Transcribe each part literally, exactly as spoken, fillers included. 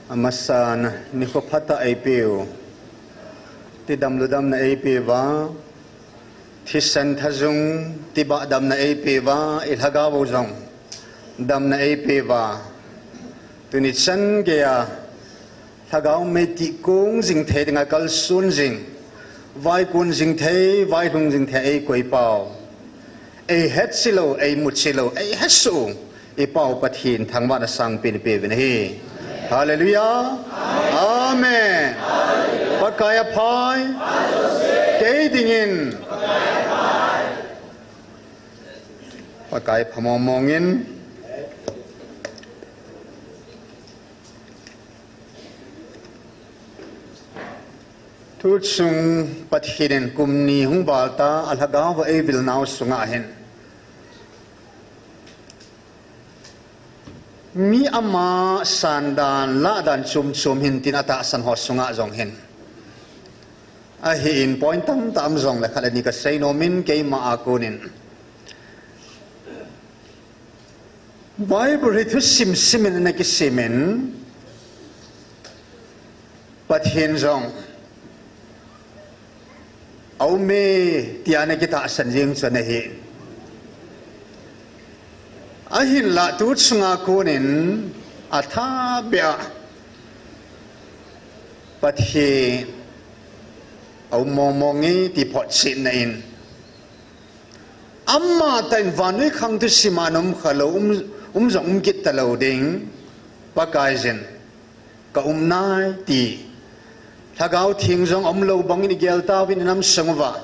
Amasan, nikho phatah eipeu, ti damlou damna eipeuva, thisan thajung, ti bah damna eipeuva, i lhagao jong damna eipeuva, tuni chan geiya lhagao mei tih kong jing thei dinga kalson jing, vaikon jing thei, vailhung jing thei eikoi pau, eihetchet lou, eimuchet lou, eihesoh u, i Pau Pathen thangvahna sangpen ipeuvin ahi. Hallelujah. Amen. Pakai aphai. Kei dingin Pakai pha mongmong in. Tuchung Pathen in kum ni hung val ta, a lhagao va eivil nau sunga hin, mi ama san dan, lah dan chom chom hin tin atahsan ho sunga jong hin, ahin point tamtah um jongle khat le ni kasei nom in, keima a konin Bible hi thusim simin ana kisimin, Pathen jong aume tia ana kitahsan jeng chu ana hi. Ahinlah tuchunga konin athabeh a Pathen aum mongmong e ti photchetna in, amatah in vannoi khang thusima ana um khalou, um, um jong um kit talou ding, Pakaiyin kaum nai ti Lhagao Theng jong aumlou bangin igel tauvin inam sung uva,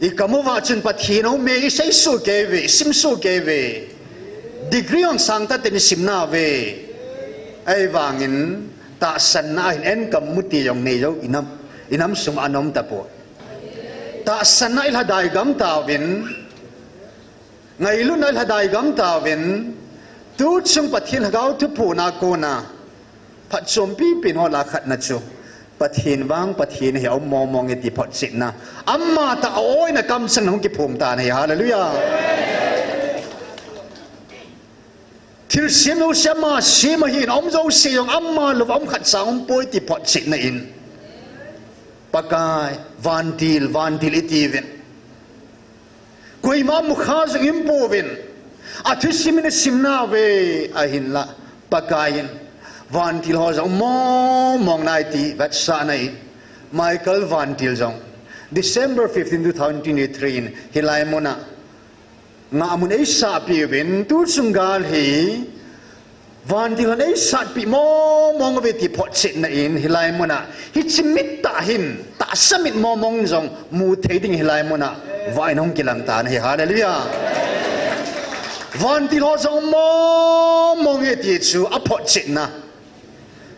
ikam uva chun Pathen aume isei soh kei uve, isim soh kei uve. Degree jong sangtah in isim nauve. Ahivangin tahsanna ahin enkam u ti jong neilou inam, inam sung ana um tapoi. Tahsanna ilhadai gam tauvin, ngailutna ilhadai gam tauvin, tuchung Pathen Lhagao thuphona kona phatchompi pen ho lah a khatna chu, Pathen vang Pathen ahi, aum mongmong e ti photchetna. Amatah a-oina kamchang hung kiphong tan ahi. Hallelujah. Thilsem jouse ama sem ahin, aum jouse jong ama louva um khatcha aumpoi ti photchetna in, Pakai, vantil, vantil itiuvin, koima mukha jong iumpouvin, athusim in isim nauve. Ahinlah Pakaiyin vantil ho jong aum mongmong nai ti vetsahna in, Michael vantil jong December fifteen, two thousand twenty-three in hilai muna ngahmun eisahpeh uvin, tuchung gal hi vantil hon eisatpeh mongmong uve ti photchetna in, hilai muna hiche mit tah hin tahsa mit mongmong jong mu thei ding hilai muna vah in hung kilang tan ahi. Hallelujah. Vantil ho jong aum mongmong e ti chu aphotchetna.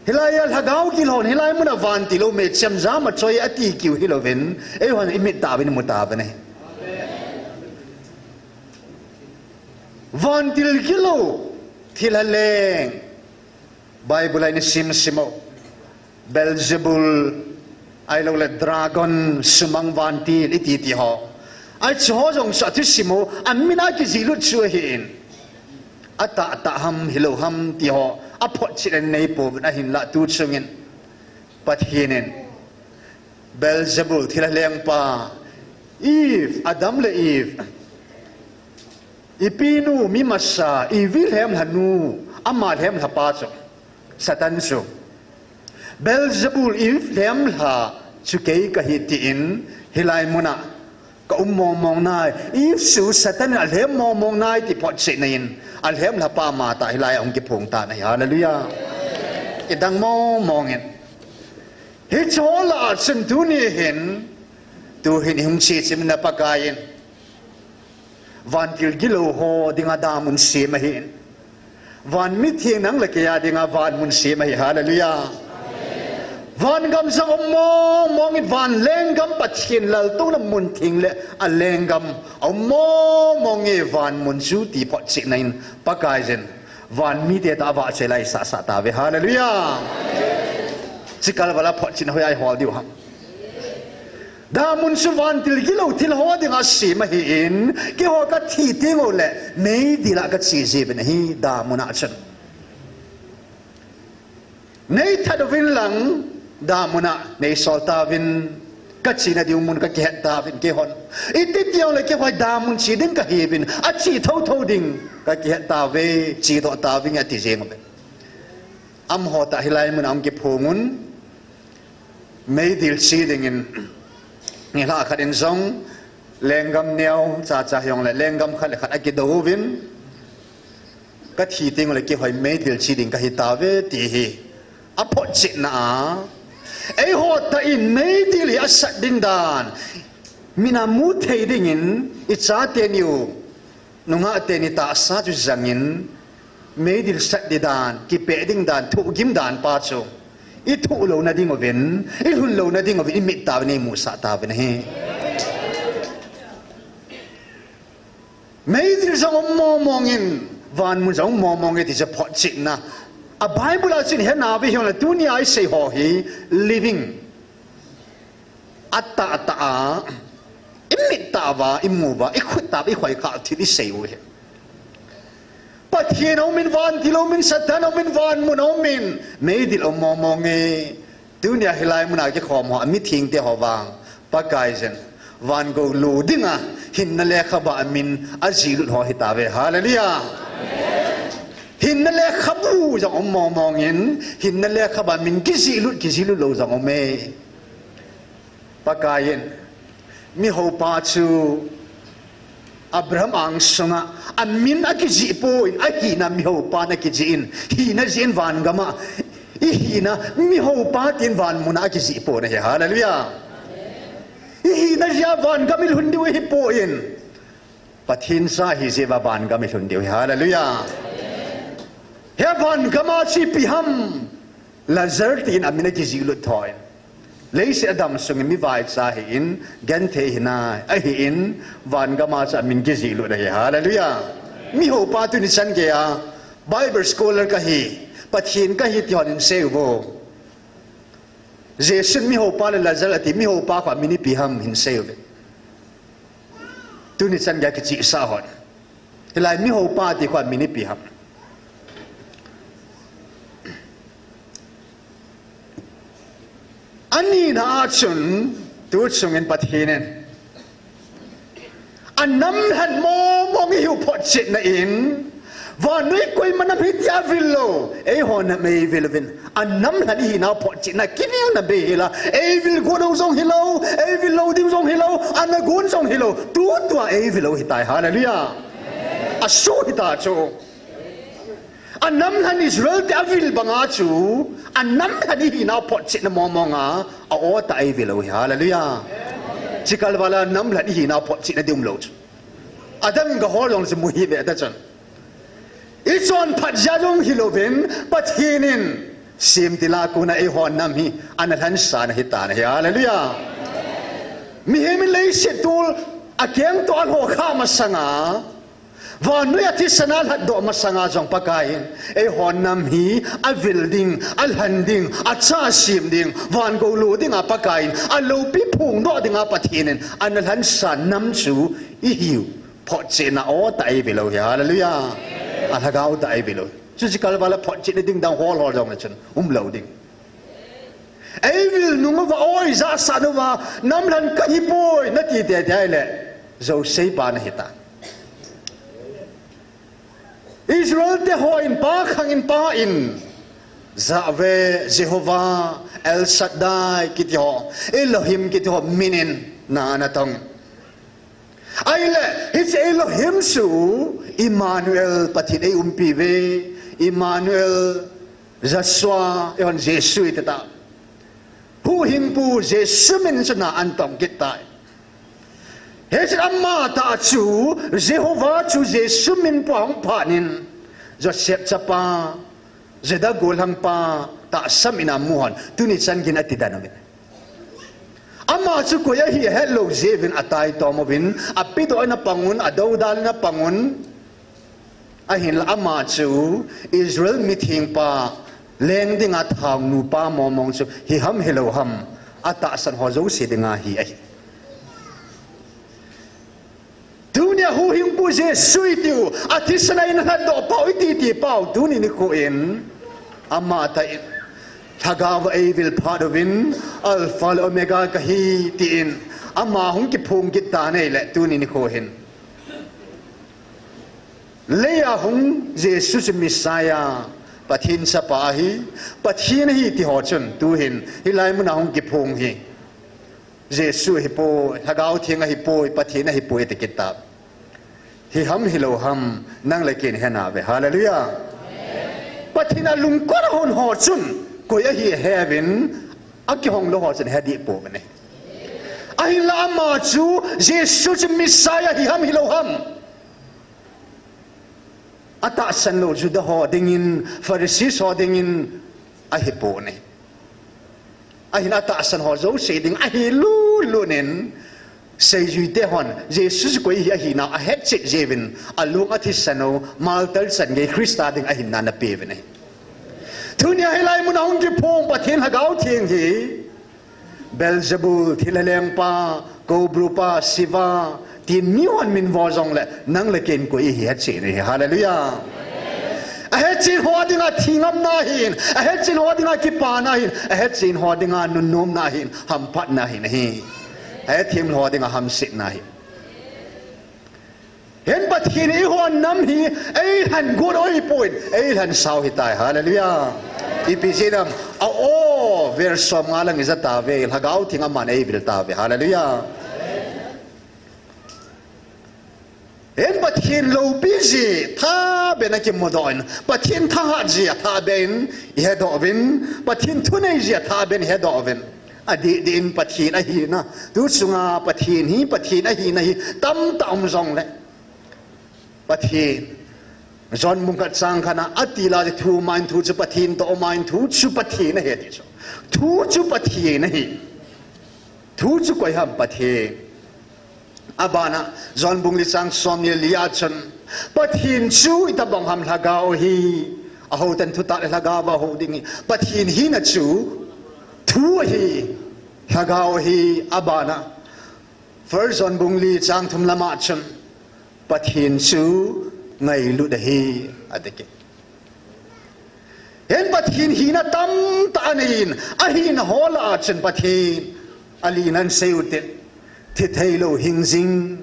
Hilai a Lhagao Theng hon hilai muna vantil aume, chemjam achoi ati keu hilouvin, eihon imit tah uvin imu tauvin ahi. Vantil gilou thilha leng, Bible a ina simsim u, Beelzebul, ahiloule dragon, sumang vantil iti ti ho, hiche ho jong chu athusim u, amin a kijihlut chu ahin, atahtah ham hilou ham ti ho aphotchet anei pouvin, ahinlah tuchungin Pathen in Beelzebul, thilha lengpa, Eve, Adam le Eve, ipinu, mi masa, Eve lhemlhanu, ama lhemlhapa chu Satan chu, Beelzebul, Eve lhemlha chu kei kahi tin, hilai muna kaum mongmong nai, Eve chu Satan in alhem mongmong nai ti photchetna in, alhemlhapa amatah hilai a hung kiphong tan ahi. Hallelujah. Idang mongmong in, hiche ho lah a chun tuni hin, tuhin ihung che chimna Pakaiyin vantil gilou ho dinga damun sem ahin, van mitheng nang le kei a dinga vanmun sem ahi. Hallelujah. Vangam jong aum mongmong in, van lenggam, Pathen laltouna mun theng le alenggam aum mongmong e, vanmun chu ti photchetna in, Pakaiyin van mite toh avahchoi la eisahsah tauve. Hallelujah. Chukal vala photchetna hoiya ihol diu ham? Damun chu vantil gilou thil ho dinga sem ahin, keiho kathi tengule meidil a kache jiuvin ahi, damun a chun. Nei that uvin lang, damun a nei sol tauvin, ka chena diu mun ka kihet tauvin keihon. Iti ti jongle keiho damun che ding ka hiuvin, a che thotho ding ka kihet tauve, che doh tauvin ati jeng uve. Amaho tah hilai mun a hung kiphong un, meidil che dingin, nilhah khat in jong, lenggam neo cha cha hijongle, lenggam khat le khat a kidou uvin, ka thi teng ule keiho meidil che ding ka hi tauve, ti hi a photchetna a. Eiho tah in meidil hi a sat ding dan, min a mu thei dingin, i chate ni u, nungah teni tahsa chu jangin, meidil sat ding dan, kipeh ding dan, thohgim dan pa chu i thoh louna ding uvin, i lhun louna ding uvin, i mit tah uvin i musah tauvin ahi. Meidil jong um mong mong in, van mun jong um mong mong e ti chu photchetna. A Bible a chun hena ve hijongle tunia i sei ho hi living. A tah tah a, i mit tah uva, i mu uva, i khut tah uva, i khoi kha thil i sei u hi. Pathen a um in, vantil a um in, Satan a um in, van mun a um in, meidil um mong mong e. Tunia hilai mun a kikhom ho, a mithengte ho vang, Pakai jen, van gou lo dinga, hinna lekhabu a min a jihlut ho hi tauve. Hallelujah. Hinna lekhabu jong um mong mong in, hinna lekhabu a min kijihlut, kijihlut lou jong um e. Pakai in, mi houpa chu Abraham angsunga, a min a kijih poi, a hina mi houpa na kijih in, hina jeh in van gam a, i hina mi houpa tin van mun a kijih poi na hi. Hallelujah. I hina jeh a van gam i lhun diu hi poi. Pathen cha hi jeh uva van gam i lhun diu hi. Hallelujah. Hi van gam a chu ipi ham, Lazar tin a min a kijihlut thoi. Leiset a dam sungin mi vaicha hi in, genthei hina ahi in, van gam a chu a min kijihlut ahi. Hallelujah. Mi houpa tuni chan gei a, Bible scholar ka hi, Pathen ka hi ti hon in sei uvo. Jesun mi houpa le Lazar ati, mi houpa kho a min ipi ham hin sei uve. Tuni chan gei a kichihsah hon. Hilai mi houpa ti kho a min ipi ham. Ani na a chun, tu chungin Pathen in, a nam lhan mong mong i hiu photchetna in, vannoi koima nam hi tia vil lou, eiho nam ei vil uvin. A nam lhan i hina photchetna kinelna bei hi la, ei vil go lou jong hilou, ei vil lou ding jong hilou, ana gon jong hilou, tutua ei vil u hitai. Hallelujah. A su hita chu. A nam lhan Israel te a vil banga chu, a nam lhan i hina photchetna mong mong a, a o tah ei vil u hi. Hallelujah. Chikal vala nam lhan i hina photchetna ding um lou chu. Adang in ga hol jong chu mu hi ve ta chun. I chonphat jeh a jong hilouvin, Pathen in semtil a kona eiho nam hi ana lhansan ahi tan ahi. Hallelujah. Mihem in leiset tol a keng toh a lhoh kha masanga, vannoi a thisan a lhatdoh masanga jong Pakai in eiho nam hi a vil ding, a lhan ding, a cha sem ding, van gou lo dinga Pakai in a loupi phongdoh dinga Pathen in ana lhansan nam chu i hiu photchetna o tah ei vil u hi. Hallelujah. A lhagao tah ei vil u. Chu chikal vala photchetna ding dang hol hol jong le chun um lou ding. Ei vil nung uva, oi, jahsah nung uva, nam lhan ka hi poi, na ti tei tei le, Joseph pa na hi ta. Israel te hon pa khang in pa in, Jahveh, Jehovah, El Shaddai, kiti ho, Elohim, kiti ho, min in, na ana tong. Ahile, hiche Elohim chu, Emmanuel, Pathen ei umpi uve, Emmanuel, Joshua, eihon Jesu iti ta. Huhhingpu Jesu min chu na ana tong kit tai. Hiche ama tah chu, Jehovah chu Jesu min pua hung phat in, Joseph chapa, Judah gollhang pa, tahsa min a mu hon, tuni chan geiyin ati dan uvin. Ama chu koi ahi ahet lou jeh uvin ataitom uvin, apedoh in apang un, adoudal in apang un. Ahinla ama chu Israel mithengpa, leng dinga thao nupa mong mong chu hi ham hilou ham, atahsan ho jouse dinga hi ahi. Tunia huhhingpu Jesu itiu, athisan a eina lhatdoh pau, iti ti pau, tuni nikho in, ama tah in, Lhagao a eivil phat uvin, Alpha le Omega kahi, tin ama hung kiphong kit tan ahile tuni nikho hin Leiya hung Jesu chu Messiah, Pathen chapa ahi, Pathen ahi ti ho chun, tuhin hilai muna hung kiphong hi Jesu ahipoi, Lhagao Theng ahipoi, Pathen ahipoi ati kit ta. Hi ham hilou ham, nang le ken hena ve. Hallelujah. Pathen alungkot a hon ho chun, koi ahi aheuvin, akihong lou ho chun hedih pouvin ahi. Ahinla ama chu, Jesu chu Messiah hi ham hilou ham, atahsan lou Juda ho dingin, Pharisee ho dingin ahipon ahi. Ahin atahsan ho jouse ding ahi lulun in, seijuite hon Jesu chu koi hi ahina ahetchet jeh uvin, alung athisan u, martyr chan gei Christa ding ahinna ana peuvin ahi. Tunia hilai muna hung kiphong Pathen Lhagao Theng hi, Beelzebul, thilha lengpa, Koubru pa, Siva, tin mihon min vo jongle, nang le ken koi ihi hetchet ahi. Hallelujah. Ahetchen ho dinga thi ngamna ahin, ahetchen ho dinga kipana ahin, ahetchen ho dinga nunnomna ahin, hamphatna ahin ahi. Ahethem ho dinga hamsetna ahi. Hin Pathen in eihon nam hi, eilhen got u ahipon, eilhen sao ahitai. Hallelujah. Ipi jeh ham, a o, verse somnga lang ija tauve, Lhagao Theng aman eivil tauve. Hallelujah. Hin Pathen loupi jeh, thaben akimudoh in, Pathen thahat jeh, thaben ihedoh uvin, Pathen thunei jeh, thaben ihedoh uvin. Adeh deh in Pathen ahina, tu chunga Pathen hi, Pathen ahina hi tamtah um jongle, Pathen, John bung khat chang khatna, atil a chu thu aum in, thu chu Pathen toh aum in, thu chu Pathen ahi ati chu. Thu chu Pathen ahi. Thu chu koi ham? Pathen. Abana, John bung li chang somni le li a chun, Pathen chu itobang ham? Lhagao ahi. Ahoutan thutah le Lhagao a hou ding ahi. Pathen hina chu thu ahi, Lhagao ahi. Abana, First John bung li chang thum lama chun, Pathen chu ngailut ahi, ati kit. Hin Pathen hina tamtah anei in, ahina ho lah a chun Pathen, alina in sei u tin, thitheilou, hingjing,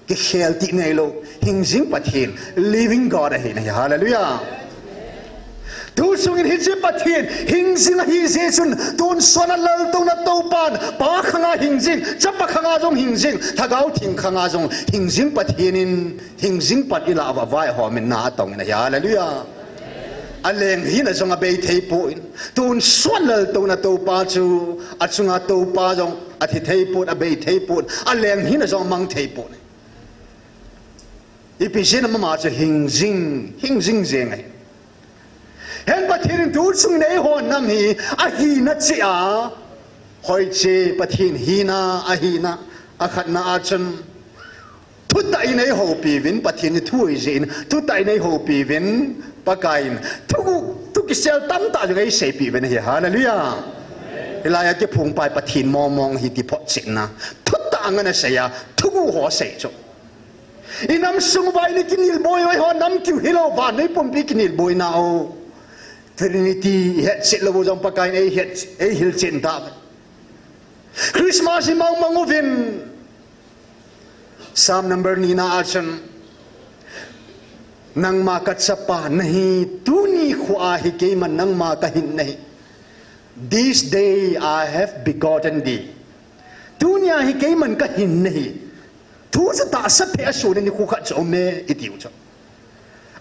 kikhel tih neilou, hingjing Pathen, living God ahi nahi. Hallelujah. Tu sungin hiche Pathen hingjing ahi jeh chun, tonsot a laltouna Toupan, Pa khanga hingjing, Chapa khanga jong hingjing, Lhagao Theng khanga jong hingjing Pathen in, hingjing pan ilah uva vaihom in na atong in ahi. Hallelujah. Aleng hina jong abei thei poi, tonsot laltouna Toupa chu, achunga Toupa jong athi thei poi, abei thei poi, aleng hina jong amang thei poi. Ipi jeh ham, ama chu hingjing, hingjing jeng ahi. Hin Pathen in tu sungin eihon nam hi ahina cheh a, hoiche Pathen hina, ahina, akhatna a chun, thutah in eihoupi uvin, Pathen thu ahi jeh in, thutah in eihoupi uvin, Pakai in, thuguh, thu kisel tamtah jong eiseipeh uvin ahi. Hallelujah. Hilai a kiphongpa hi Pathen mongmong ahi ti photchetna. Thutah ngen asei a, thuguh ho asei chu. Inam sung uva ini kinelboi u, eiho nam kiu hilou, vannoi pumpi kinelboina u. Trinity ihetchet lou u jong Pakai in eihet, eihilchen tauve. Christmas imang mang uvin. Psalm number nina a chun, nangma kachapa nahi, tuni khoa hi keiman nangma kahin nahi. This day I have begotten thee. Tunia hi keiman kahin nahi. Thu chu tahsa phei a suna nikho khat chu aume, itiu chu.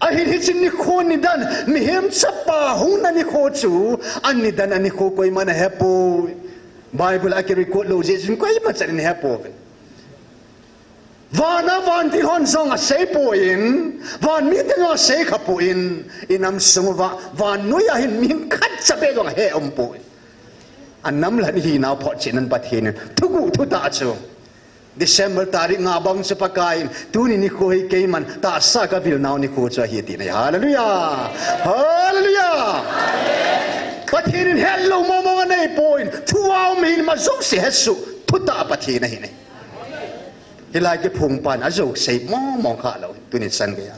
Ahin hiche nikho nidan, mihem chapa hungna nikho chu, anidan anikho koiman ahepoi. Bible a kirecord lou jeh chun koimachan ahepouvin. Vana vantil hon jong aseipoi, van miten jong asei khapoi, inam sung uva, vannoi a hin mihing khatcha beh jong ahe umpoi. Anam lhan ihinau photchetnan Pathen in thuguh thutah chu, December tarik nga bang chu Pakai in, tuni nikho hi keiman tahsa kavilnau nikho chu ahi ati nahi. Hallelujah. Hallelujah. Pathen in hetlou mongmong aneipoi, thu a um hin ima jouse hesoh thutah Pathen ahi nahi. Hilai kiphongpan ajou sei mongmong khalou, tuni chan geiya.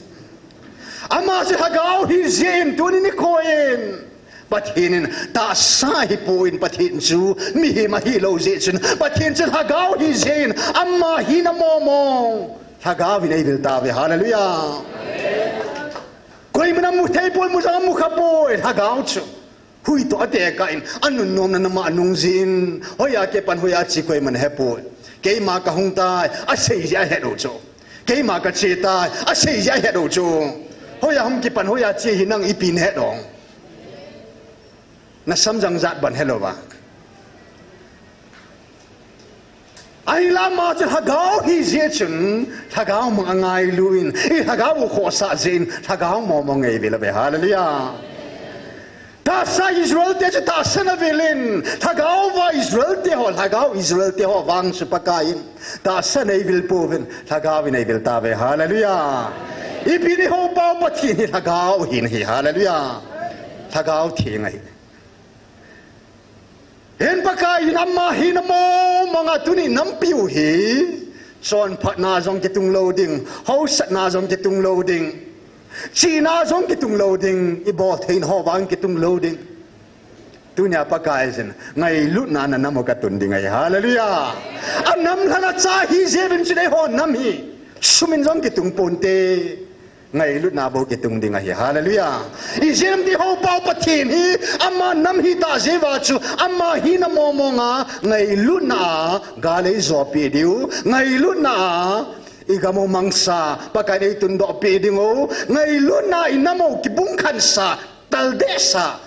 Ama chu Lhagao ahi jeh in tuni nikho in Pathen in tahsa ahipon Pathen chu mihem ahilou jeh chun, Pathen chu lhagao ahi jeh in, ama hina mong mong lhagao in eivil tauve. Hallelujah. Koiman amu thei poi, mu jong amu kha poi lhagao chu. Hui toh atekah in, anunnom na nama anung jin, hoiya kipan hoiya che koiman ahepoi. Keima kahung tai, asei jeh ahet u chu. Keima kache tai, asei jeh ahet u chu. Hoiya hung kipan hoiya che hi nang ipi nahet ong. Nasam jang jat ban helouva. Ahinla ama chu lhagao ahi jeh chun, lhagao mang angailu in, ilhagao u khohsah jeh in, lhagao mong mong eivil uve. Hallelujah. Tahsa Israel te chu tahsan avil in, lhagao va Israel te ho, lhagao Israel te ho vang chu Pakai in tahsan eivil pouvin, lhagao in eivil tauve. Hallelujah. Ipi ni ho pau Pathen hi lhagao ahi nahi. Hallelujah. Lhagao theng ahi. Hin Pakai in ama hina mong mong a tuni nampiu hi, chonphatna jong kitung lou ding, hausatna jong kitung lou ding, chihna jong kitung lou ding, ibol theina ho vang kitung lou ding. Tunia Pakai in ngailutna a nanam u katun ding ahi. Hallelujah. Anam lhana cha ahi jeh uvin chun eiho nam hi sum in jong kitung ponte. Ngailutna bou kitung ding ahi. Hallelujah. Ijeh inem itile ho pau Pathen hi ama nam ahitah jeh uva chu ama hina mong mong a ngailutna a gal eijopi diu, ngailutna a igam u mangsa Pakai in eitundoh peh diu, ngailutna a inam u kibungkhansa, taldehsa,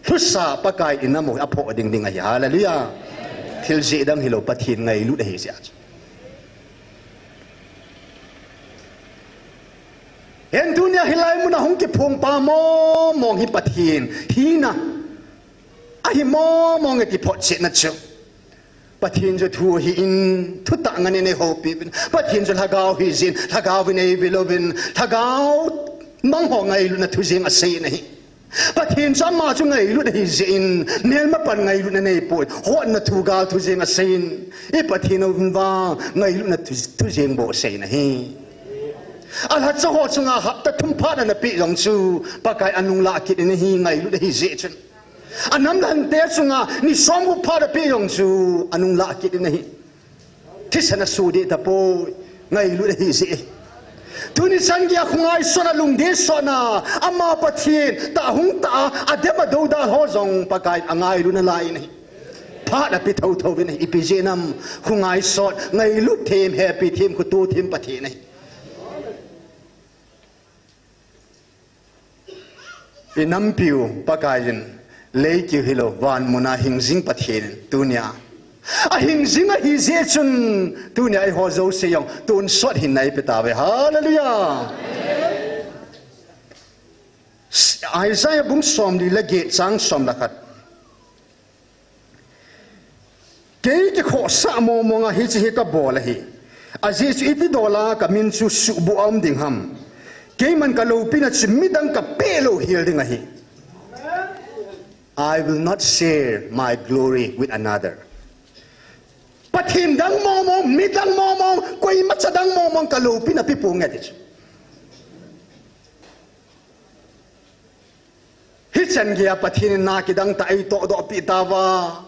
lhusa Pakai in inam u aphoh ding ding ahi. Hallelujah. Thil jeh dang hilou Pathen ngailut ahi jeh a chu. Hin tunia hilai muna hung kiphong pa mong mong hi Pathen hina ahi mong mong e ti photchetna chu. Pathen chu thu ahin, thutah ngen in eihoupi uvin. Pathen chu lhagao ahi jeh in, lhagao in eivil uvin, lhagao mang ho ngailutna thu jeng asei in ahi. Pathen chu ama chu ngailut ahi jeh in, melma pan ngailutna neipon, hotna thu gal thu jeng asei in, i Pathen uvin vang ngailutna thu, thu jeng bou asei in ahi. Alhacha ho chunga hapta thum phat ana peh jong chu, Pakai anung lah kit in ahi, ngailut ahi jeh chun. Anam lhante chunga ni somgup phat apeh jong chu anung lah kit in ahi. Thisan asoh deh tapoi, ngailut ahi jeh. Tuni chan geiya khongaisotna, lungdei sotna, ama Pathen tah hung tah a, adem adoudal ho jong Pakai in angailut nalai in ahi. Phat ape thotho in ahi, ipi jeh inem, khongaisot, ngailut them, hepi them, khoto them Pathen ahi. Inampiu Pakai in, leikeu hilou, van muna hingjing Pathen in, tunia ahingjing ahi jeh chun, tunia eiho jouse jong tonsot hinna eipeh tauve. Hallelujah. Isaiah bung somli le get chang som le khat. Kei kikhohsah mong mong a hiche hi kabol ahi. Ajeh chu iti dol a kamin chu suhbuh a um ding ham. Keiman kaloupina chu midang kapeh louhel ding ahi. I will not share my glory with another. Pathen dang mong mong, midang mong mong, koimacha dang mong mong kaloupina pe ponge ati chu. Hichan geiya Pathen in na kidang tah eitohdoh peh tauva.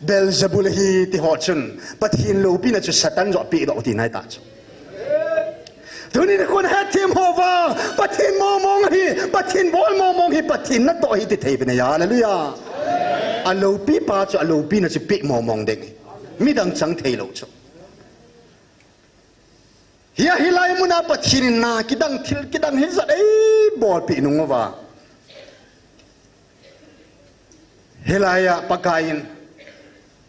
Beelzebul ahi ti ho chun Pathen loupina chu Satan joh pehdoh tina ahitah chu. Tunin khun hetthem houva, Pathen mong mong ahi, Pathen bol mong mong hi Pathen natoh ahi ti thei uvin ahi. Hallelujah. Aloupipa chu aloupina chu peh mong mong ding ahi. Midang chang theilou chu. Hia hilai muna Pathen in na kidang, thil kidang hijat eibolpeh nung uva, hilaiya Pakai in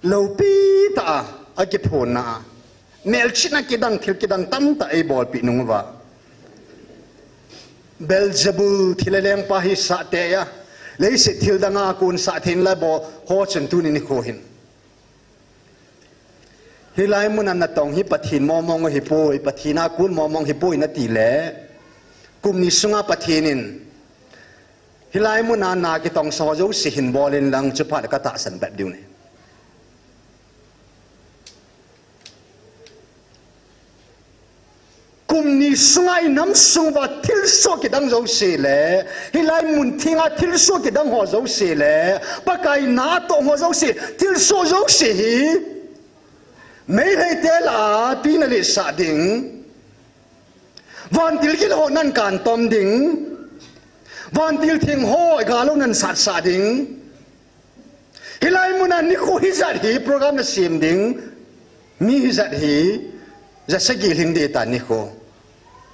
loupi tah a akiphonna a, melchihna kidang, thil kidang tamtah eibolpeh nung uva, Beelzebul thil lengpa hisah tei a, leiset thil danga konsah theina la bol ho chun tuni nikho hin, hilai muna natong hi Pathen mong mong ahipoi, Pathen a kon mong mong ahipoi nati le, kum ni sunga Pathen in, hilai muna na kitongsa ho jouse hin bol in lang chuphat katahsan bep diu ahi. Kum ni sunga i nam sung uva thilsoh kidang jouse le, hilai mun thenga thilsoh kidang ho jouse le, Pakai na atoh ho jouse, thilsoh jouse hi, Meitei te lah a twi naletsah ding, vantil gil ho nakan tom ding, vantil theng ho gal ho nasatsah ding. Hilai muna nikho hijat hi program nasem ding, mi hijat hi, ja sagi lhing ding ahitan nikho.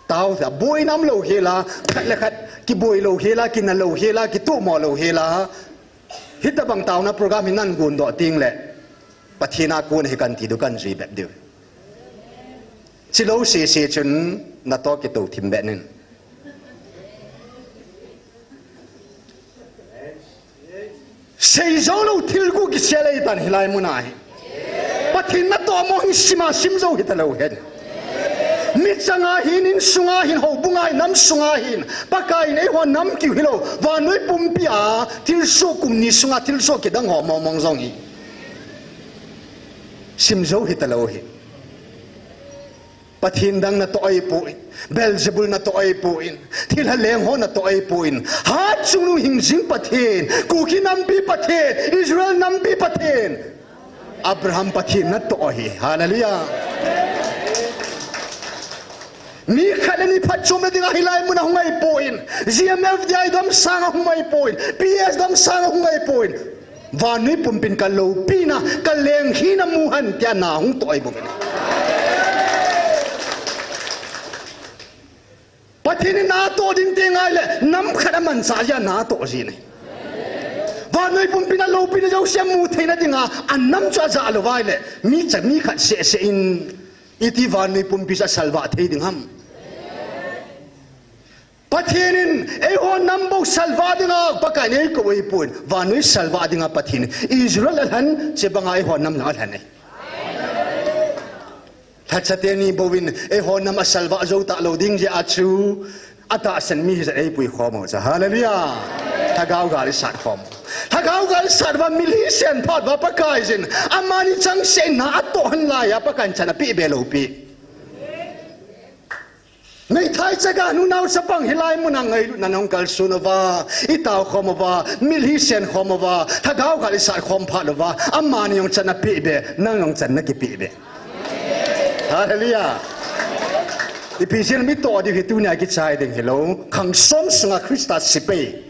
Tao, boina umlou hela, khat le khat kiboi lou hela, kina lou hela, kitohmo lou hela. Hitobang taona program hi nagon doh tengle, Pathen a kona hi kan ti diu, kan jui bep diu. Chilou sese chun natoh kitou thim bep in. Seijou lou thil gu kisel ahitan hilai muna hi. Pathen natoh mo hi sima sim jou hitalou hen. Michang a hin, insung a hin, houbung a hin, nam sung a hin, Pakai in eiho nam kiu hilou, vannoi pumpi a thilsoh kum ni sunga thilsoh kidang ho mong mong jong hi sim jou hitalou hi. Pathen dang natoh ahipoi, Beelzebul natoh ahipoi, thilha leng ho natoh ahipoi, hatchungnung hingjing Pathen, Kuki nampi Pathen, Israel nampi Pathen, Abraham Pathen natoh ahi. Hallelujah. Mi khat le ni phatchomna dinga hilai muna hung ahipoi, G M F D I damsanga hung ahipoi, P S damsanga hung ahipoi. Vannoi pumpin kaloupina, kaleng hina mu hen tia na hung toh ahibouvin. Pathen in natoh ding ti ngai le, nam khat amanchah jeh a natoh ji ahi. Vannoi pumpin aloupina jouse amu theina dinga, anam chu ajah lou vai le, micha mi khat seh seh in, iti vannoi pumpi chu asalvah thei ding ham? Pathen in eiho nam bou salvah dinga Pakai in eikou ahipoi, vannoi salvah dinga Pathen in Israel alhen, chubanga eiho nam jong alhen e. Lhacha teni bouvin eiho nam asalvah jou talou ding jeh a chu, atahsan mi hijat eipui khom u chu. Hallelujah. Lhagao gal isat khom. Lhagao gal isat uva mitlhi isen phat uva Pakaiyin, amani changseh in na atoh hen laiya Pakaiyin chan apeh be lou pi. Meithai chaga nunao chapang hilai muna ngailutna nahung kalson uva, itao khom uva, mitlhi isen khom uva, lhagao gal isat khom phat uva, amani jong chan apeh be, nang jong chan nakipeh be. Hallelujah. Ipi jeh inem itoh diu hi tunia kichai ding hilou, khang som sunga Christa sepai,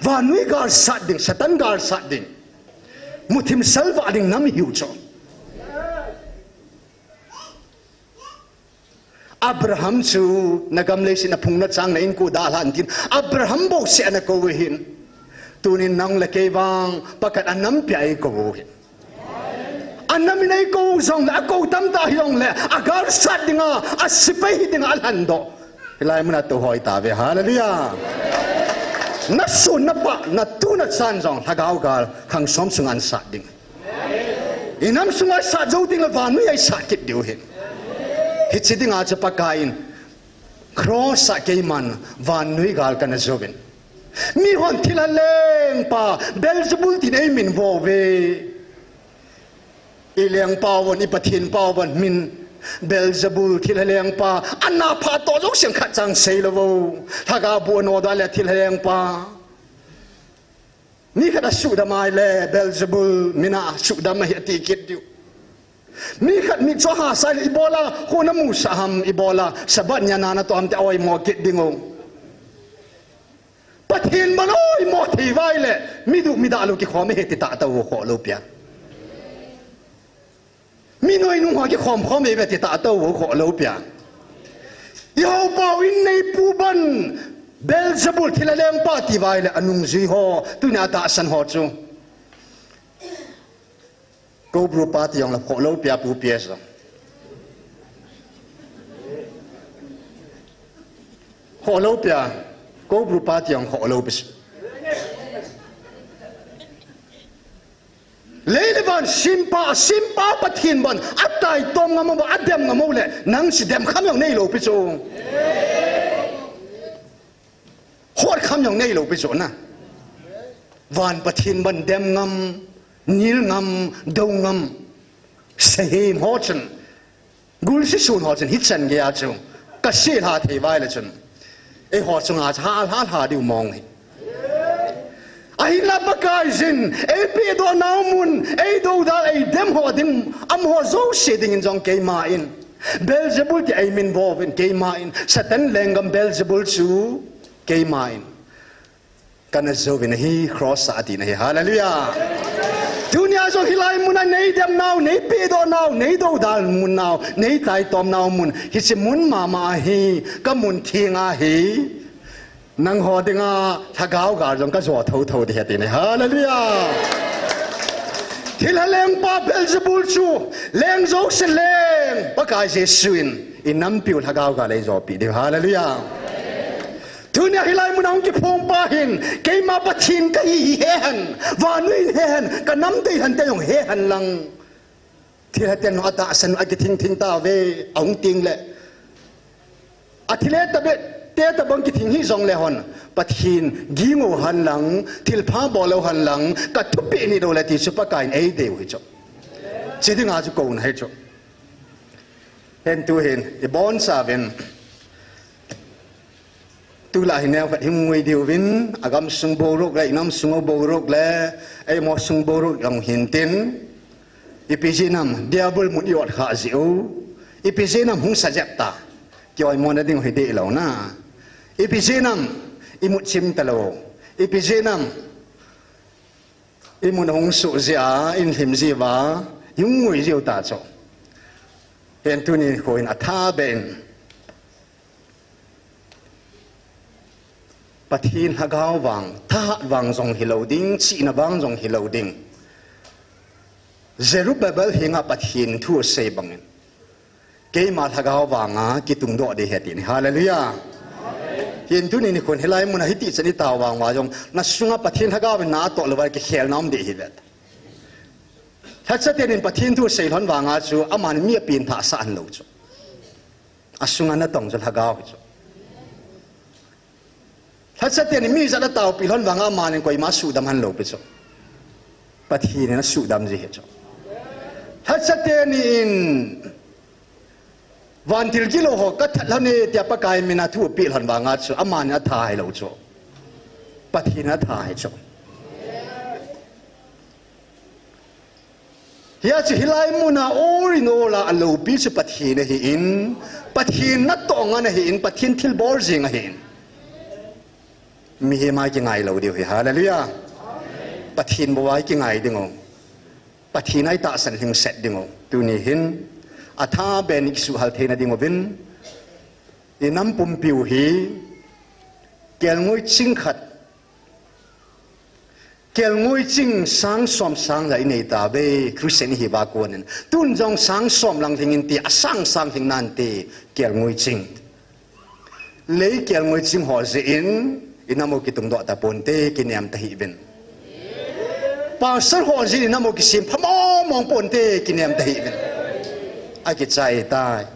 vannoi gal sat ding, Satan gal sat ding, muthim salvah ding nam ihiu chu. Abraham chu nagam leiset a phung nachang na inko dalha in tin, Abraham bouseh ana kou u ahin. Tunin nang le kei vang Pakaiyin anam pia eikou u ahin. Anam in eikou u jongle, akou tamtah hijongle, agal sat dinga, asepai hi dinga alhendoh, hilai muna tou hoi tauve. Hallelujah. Nasun napah, natu nachan jong lhagao gal khang som sunga nasat ding. Inam sunga isat jou tengle vannoi a isat kit diu ahin. Hiche dinga chu Pakaiyin cross a keiman vannoi gal kana jouvin, mihon thilha lengpa Beelzebul tin eiminvo uve. Ilengpau vang, ipathenpau vang min Beelzebul, thilha lengpa, ana phatoh jouse khatcha seilou vo. Lhagao bu anodoh le thilha lengpa. Mi khat asuhdam ahile Beelzebul mina suhdam ahi ati kit diu. Mi khat mitcho ahasah le ibola kho namusah ham, ibola Sabbath nia na natoh ham ti a oimo kit dingu. Pathen bou oimo thei uva ahile, mi duh mi dah lou kikhom ahi ti tahtou u khoh lou pia. Mi noinung ho kikhom khom ahiuve ti tahtou u khoh lou pia. Ihoupa u inneipu bang Beelzebul thilha lengpa ati uva ahile anungjui ho, tunia atahsan ho chu. Cobra pa ti jongle khoh lou pia, Pu P S jong. Khoh lou pia, Cobra pa ti jong khoh lou pia. Lei le van sempa, sempa Pathen bang ataitom ngam uva, adem ngam u le, nang chu dem kham jong neilou pi chu. Hot kham jong neilou pi chu na. Van Pathen bang dem ngam, nil ngam, dou ngam, sahem ho chun, gulsi sun ho chun hichan geiya chu Ka sih lha thei vai le chun, eiho chunga cha lha lha diu mong hi. Ahinla Pakaiyin ei pehdoh nau mun, ei doudal, ei dem ho ding, amaho jouse dingin jong keima in, Beelzebul ti ei min vo uvin, keima in, Satan lenggam Beelzebul chu keima in kana jou uvin ahi, cross a ati na hi. Hallelujah. Tunia jong hilai muna nei dem nau, nei pehdoh nau, nei doudal mun nau, nei taitom nau mun, hiche mun mama ahi, ka mun theng ahi. Nangho dinga lhagao gal jong ka jo thotho ding ahi ati na hi. Hallelujah. Thilha lengpa Beelzebul chu, leng jouse leng Pakai Jesu in, i nampiu lhagao gal ei jopi diu. Hallelujah. Tunia hilai muna hung kiphong pa hin, keima Pathen kahi hi he hen, vannoi in he hen, ka nam dei hen ti jong he hen lang. Thilha ten atahsan u akithing thing tauve, ahung teng le, athile tabeh te tabang kithing hih jongle hon, Pathen ging u hen lang, thilpha bol u hen lang, ka thupeh nit u le ti chu Pakai in ei dei u hi chu. Hiche dinga chu kouna hi chu. Hin tuhin, ibonchauvin, tulai hi neokhat hung ngui diuvin, agamsung boruok le, inamsung boruok le, eimo sung boruok jong hintin, ipi jeh ham, Diabol mut i-ot khah jeh u, ipi jeh ham hung sa jep ta, ki-oimona ding hi dehlou na, ipi jeh ham, imut chim talou, ipi jeh ham, imut hung suh jeh a, inlhim jeh uva, hung ngui jiu ta chu. Hin tuni nikho hin athabeh in, Pathen lhagao vang, thahat vang jong hilou ding, chihna vang jong hilou ding. Zerubbabel henga Pathen thu asei bangin, keima lhagao vanga kitungdoh ding ahi atin. Hallelujah. Hin tuni nikhon hilai muna hitichan itao vang uva jong, nasunga Pathen lhagao in na atoh louva kikhelna um ding ahi ve. Lhacha tenin Pathen thu asei lhon vanga chu, amani mi apenthah sah lhon lou chu. Asunga natong chu lhagao hi chu. Lhacha tenin mi jat ataopi lhon vanga amani koima suhdam lhon lou pi chu. Pathen in asuhdam ji ahi chu. Lhacha tenin vantil gilou ho kathat lhon e tia Pakai mina thu apeh lhon vanga chu, amani atha hilou chu. Pathen in atha ahi chu. Hia chu hilai muna all in all a aloupi chu Pathen ahin, Pathen natong ana hin, Pathen thilbol jing ahin. Mihem a kingai lou diu ahi, hallelujah. Pathen bou a kingai ding u. Pathen a itahsan lhingset ding u. Tuni hin, athabeh in kisuhhal theina ding uvin, inam pumpiu hi, kelngoi ching khat, kelngoi ching sang som sang ja inei tauve, Christian ihiuva konin. Tun jong sang som lang lhing inte, asang sang lhing nante, kelngoi ching. Lei kelngoi ching ho jeh in, inam u kitungdoh taponte, kinem tahih uvin. Pastor ho jeh in inam u kisempha mong mong ponte, kinem tahih uvin. Akichai tai.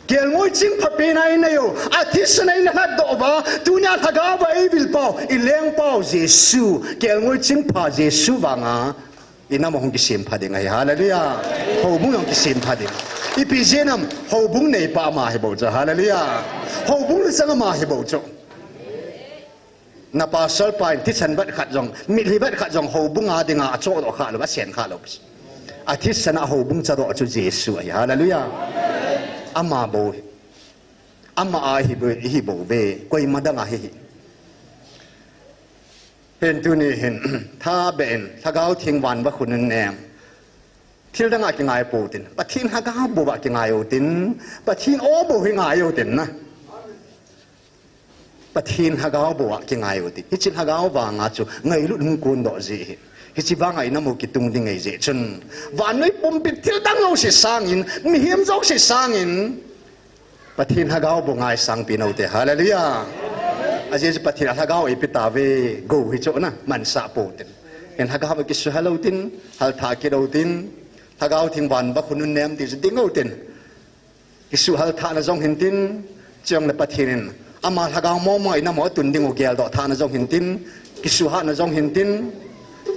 Kelngoi ching phapen a inei u, athisan a inei lhatdoh uva, tunia lhagao va eivil pau, ileng pau Jesu, kelngoi ching pha Jesu vanga, inam u hung kisempha ding ahi, hallelujah. Houbung hung kisempha ding. Ipi jeh ham, houbung neipa ama hibou chu, hallelujah. Houbung luchang ama hibou chu. Na pastor pa in thisan vat khat jong, mitlhi vat khat jong houbung a dinga achohdoh khah lou, asen khah lou. Athisan a houbung chadoh chu Jesu ahi, hallelujah. Ama bou hi. Ama a hibou, hibouve, koima dang a hi hi. Hin tuni hin, thabeh in, Lhagao Theng van va khun in nem. Thil dang a kingai pou tin, Pathen Lhagao bou a kingai u tin, Pathen aw bou hi ngai u tin na. Pathen Lhagao bou a kingai u tin. Hiche Lhagao vanga chu ngailut hung kondoh ji ahi. Hiche vanga inam u kitung ding ahi jeh chun, vannoi pumpi thil dang jouse sangin, mihem jouse sangin, Pathen Lhagao bou ngaisang peh u hite, hallelujah. Ajeh chu Pathen a Lhagao eipeh tauve, gou hi chu na, mansah pou tin. Hin Lhagao a kisuhhal u tin, halthah kit u tin, Lhagao Theng van va khun in nem ti chu ding u tin. Kisuhhal thahna jong hintin, chujongle Pathen in, ama Lhagao mong mong a inam u atun ding u geldoh thahna jong hintin, kisuhhatna jong hintin,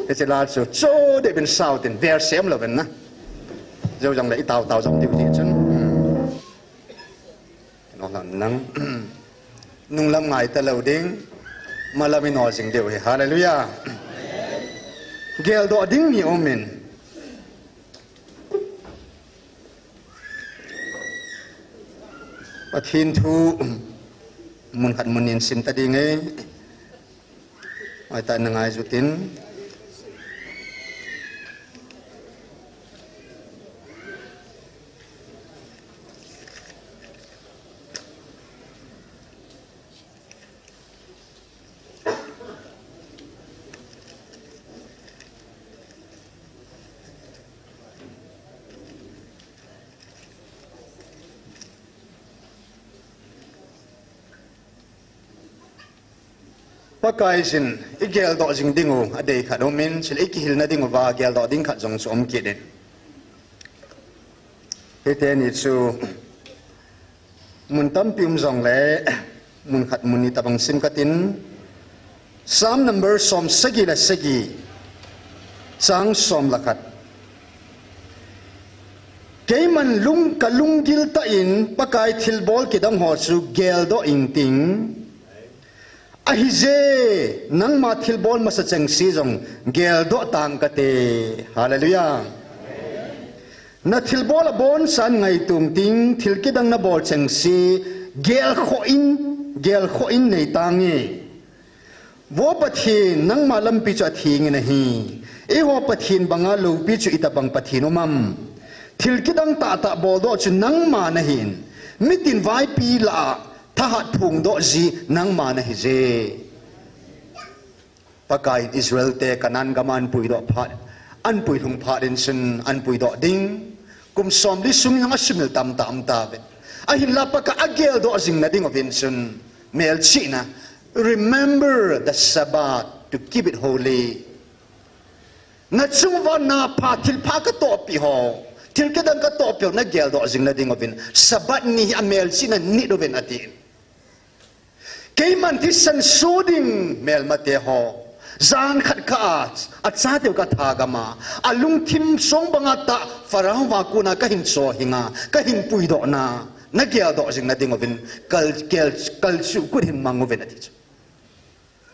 hiche la chu, chu deh uvin sao tin, ver sem lou uvin na. Jou jongle itao tao jong diu ti chun. Nunglam ngai talou ding, malam i nol jing diu hi. Hallelujah. Geldoh ding ni umin. Pathen thu mun khat mun ni in sim ta ding e. Hoitah in na ngai jut in. Pakaiyin i geldoh jing diu adei khat umin, chule i kihilna diuva geldoh ding khat jong chu um kit in. Hiteni chu mun tampi um jongle, mun khat mun ni tabang sim katin. Psalm number som sagi le sagi, chang som le khat. Keiman lung, ka lunggil tah in Pakai thilbol kidang ho chu geldoh ing ting. Ahije, nangma thilbol masa chengse jong geldoh tang kate. Hallelujah. Na thilbol abonchan ngaitung ting, thil kidang na bol chengse gelkhoh in, gelkhoh in nei tange. Vo Pathen, nangma lampi chu atheng in ahi. Eiho Pathen banga loupi chu itobang Pathen um am? Thil kidang tahtah boldoh chu nangma nahin. Mitin vaipi lah a thahat phongdoh ji nangma nahije. Pakaiyin Israel te Canaan gam a ahin puidoh phat, ahin puilhung phat in chun ahin puidoh ding kum somli sung in jong asumil tamtah um tauve. Ahinla Pakai ageldoh jingna diuvin chun melchihna, remember the Sabbath to keep it holy. Na chung uva na pha, thil pha katohpi ho, thil kidang katohpi ho na geldoh jingna diuvin Sabbath ni hi amelchihna nit uvin atin. Keiman thisan soh ding melmate ho, jan khat kah a, achateu katha gam a, alungthim song banga tah, Pharaoh a kona kahin chohhing a, kahin puidoh na, na geldoh jingna diuvin, kal, kel, kalchuh kut hin mang uvin ati chu.